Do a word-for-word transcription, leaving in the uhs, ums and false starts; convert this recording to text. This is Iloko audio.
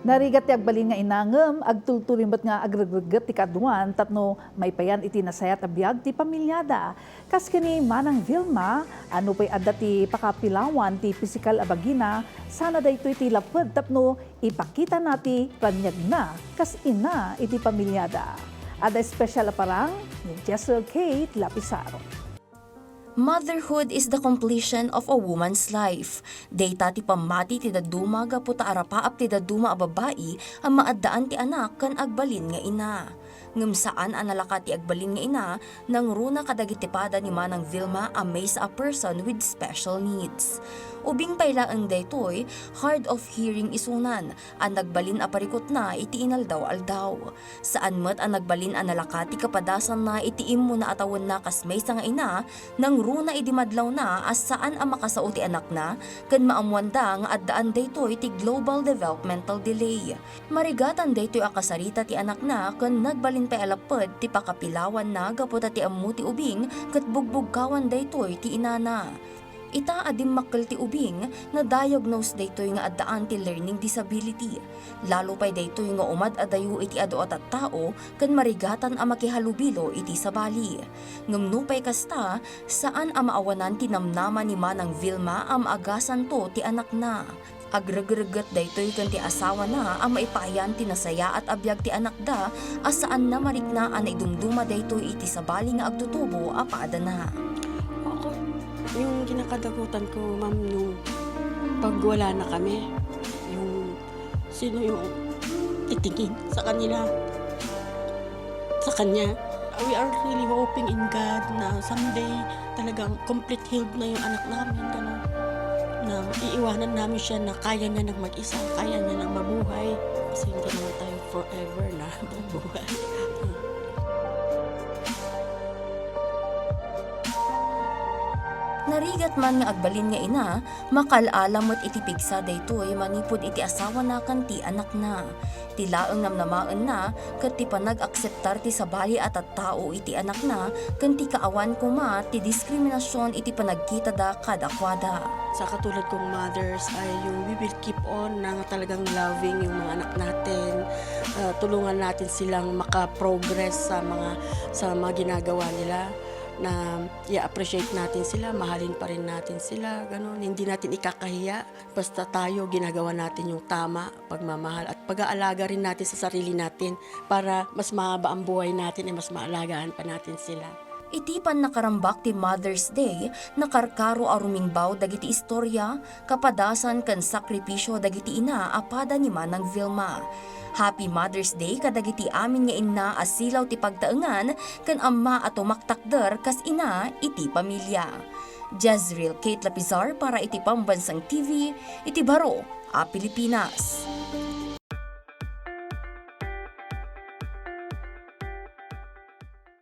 Narigat ti agbalin nga ina ngem agtultuloy met nga agregregget ti kaaduan tapno maipayan iti nasayaat a biag ti pamilyada. Kas ken ni Manang Vilma, a nupay adda ti pakapilawan ti pisikal a bagina, sana daytoy ti laped tapno ipakitana ti raniagna kas ina iti pamilyada. Adda espesyal a parang ni Jezreel Kate Lapizaro. Motherhood is the completion of a woman's life. Dayta ti pammati ti dadduma gapu ta arapaap ti dadduma a babbai a maaddaan ti anak ken agbalin nga ina. Ngem saan a nalaka ti agbalin nga ina, nangruna kadagiti pada ni Manang Vilma a maysa a person with special needs. Ubing pay laeng daytoy, hard of hearing isunan, a nagbalin a parikutna iti inaldaw-aldaw. Saan met a nagbalin a nalaka ti kapadasanna iti immuna a tawenna kas maysa nga ina, nangruna idi madlawna a saan a makasao ti anakna ken maammoanda nga addaan daytoy ti global developmental delay. Marigatan daytoy a kasarita ti anakna ken nagbalin pay a laped ti pakapilawanna gapu ta ti ammo ti ubing ket bugbugkawan daytoy ti inana. Ita a dimmakkel ti ubing, na-diagnose daytoy nga addaan ti learning disability. Lalo pay daytoy nga umad-adayo iti adu a tattao ken marigatan a makihalubilo iti sabali. Ngem nupay kasta, saan a maawanan ti namnama ni Manang Vilma a maagasanto ti anakna. Agregregget daytoy ken ti asawana a maipaayan ti nasayaat a biag ti anakda a saanna marikna a naidumduma daytoy iti sabali nga agtutubo a padana. Ako, yung kinakadakutan ko, ma'am, yung pag wala na kami, yung sino yung titingin sa kanila, sa kanya. We are really hoping in God na someday talagang complete healed na yung anak namin, gano'n. Na iiwanan namin siya na kaya niya nang mag-isa, kaya niya nang mabuhay. Kasi hindi naman tayo forever na mabuhay. Narigat man nga agbalin nga ina, makal-ala met iti pigsa daytoy manipud iti asawana ken ti anakna. Ti laeng namnamaenna ket ti panag-akseptar ti sabali a tattao iti anakna ken ti kaawan koma ti diskriminasyon iti panagkitada kadakuada. Sa katulad kong mothers ay yung we will keep on na talagang loving yung mga anak natin. Ah, tulungan natin silang maka-progress sa mga, sa mga ginagawa nila, na i-appreciate natin sila, mahalin pa rin natin sila, ganun. Hindi natin ikakahiya. Basta tayo, ginagawa natin yung tama, pagmamahal, at pag-aalaga rin natin sa sarili natin para mas mahaba ang buhay natin, ay mas maalagaan pa natin sila. Iti pannakarambak ti Mother's Day, nakarkaro a rumingbaw dagiti istorya, kapadasan ken sakripisyo dagiti ina a pada ni Manang Vilma. Happy Mother's Day kadagiti amin nga inna a silaw ti pagtaengan ken amma a tumaktakder kas ina iti pamilya. Jezreel Kate Lapizar para iti Pambansang T V, iti baro a Pilipinas.